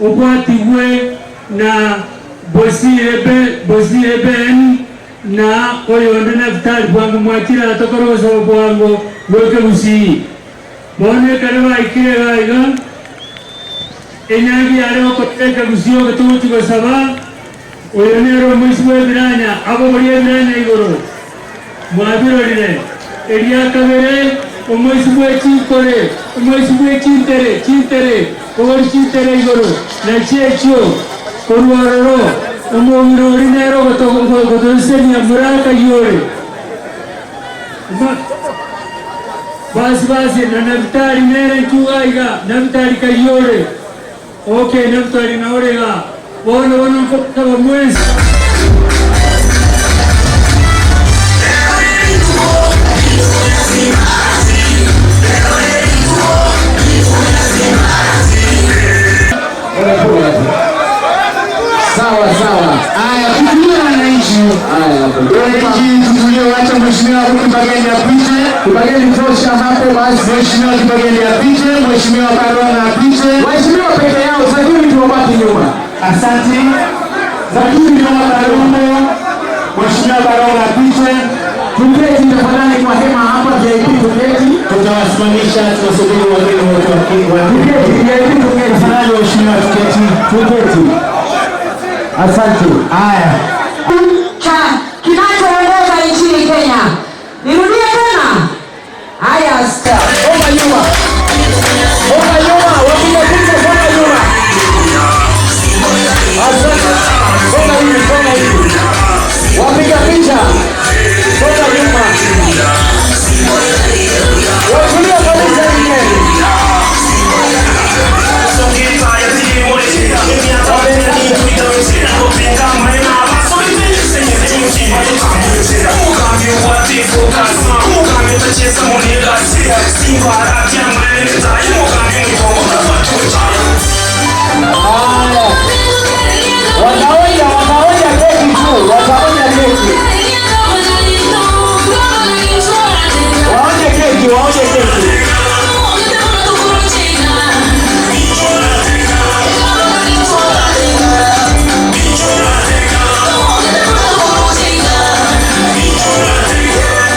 Obwatigwe na Bosire Ben, na oyonde Nafutali bwango mwachire atokore ogosaba bwango gw'ekegusii. Bono ekero baikire iga iga, enyangi yare gokorera ekegusii oke togochia gosaba, oyo nere omoisi bw'ebiranya, abogorie ebiranya igoro. Mwabirorire. Eria kabere, omoisi bwe chinkore, omoisi bwe chintere, chintere, bogori chintere igoro, nachio echio korwa ororo, omong'ina oria nere ogotosesemia morakayi ore. Basi basi, na Nafutali nere nchuga iga, Nafutali kayio ore. Okay, Nafutali nao ore igaa. Bono bono nkobasaba mwensi. Sawa sawa. Haya, tutulie wananchi. Haya, wananchi tutulie, wacha mheshimiwa Kibageni apite. Kibageni tosha hapo basi. Mheshimiwa Kibageni apite, mheshimiwa Karona apite. Waheshimiwa peke yao, Zakuri tuwabaki nyuma. Asante. Zakuri ni wa Karungo. Mheshimiwa Karona apite. Tuketi tafadhali kwa hema hapa VIP tuketi. Tutawasimamisha, tunasubiri wageni wote wa Tuketi, VIP tuketi. Tafadhali waheshimiwa tuketi. Tuketi. Asante. Haya. Cha kinachoongoza nchini Kenya. Nirudie tena. Haya. Songa nyuma. Songa nyuma, wapiga picha songa nyuma. Asante. Songa hivi, songa hivi. Wapiga picha. Songa nyuma. Watulia kabisa nyinyi. Haya. Wataonja, wataonja keki tu, wataonja keki. Waonje keki, waonje keki.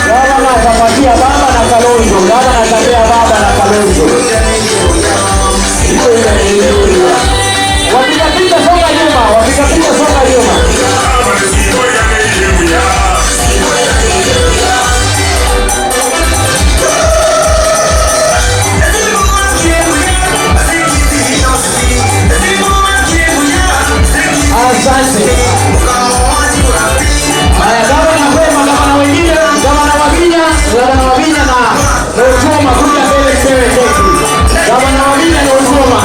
Gavana atapatia baba na Kalonzo. Gavana atapea baba na Kalonzo. Wapiga picha songa nyuma, wapiga picha songa nyuma. Asante. Haya, gavana kwema, gavana wengine, gavana Wavinya, gavana Wavinya na Otuoma kuja mbele mpewe keki. Gavana Wavinya na Otuoma.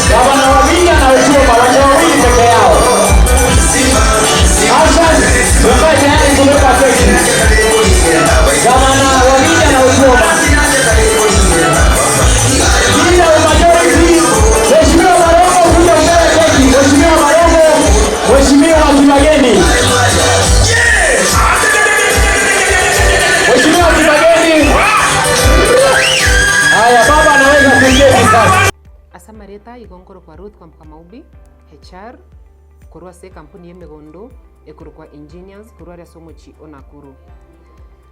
Gavana Wavinya na Otuoma, wacha wawili peke yao. Asante. Mkae tayari kubeba keki. Gavana Wavinya na Otuoma. Leader wa majority, Mheshimiwa Barongo kuja upewe keki. Mheshimiwa Barongo, Mheshimiwa Kibageni. Mheshimiwa Kibageni. Haya, baba anaweza kuketi sasa. Ase amarieta igo nkorokwa Ruth Kwamboka Maubi, HR, korwa ase ekampuni y'emegondo ekorokwa Engineers korwa aria ase omochie o Nakuru.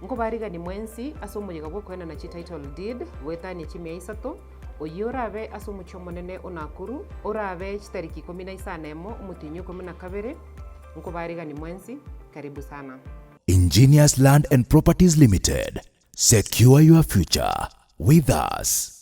Nkobarigani mwensi ase omoyega bw'okoenana chititle deed goetania chimia isato, oyio orabe ase omochie omonene o Nakuru, orabe chitariki ikomi na isano emo omotienyi o ikomi na kabere, nkobarigani mwensi, karibu sana. Engineers Land and Properties Limited, secure your future with us.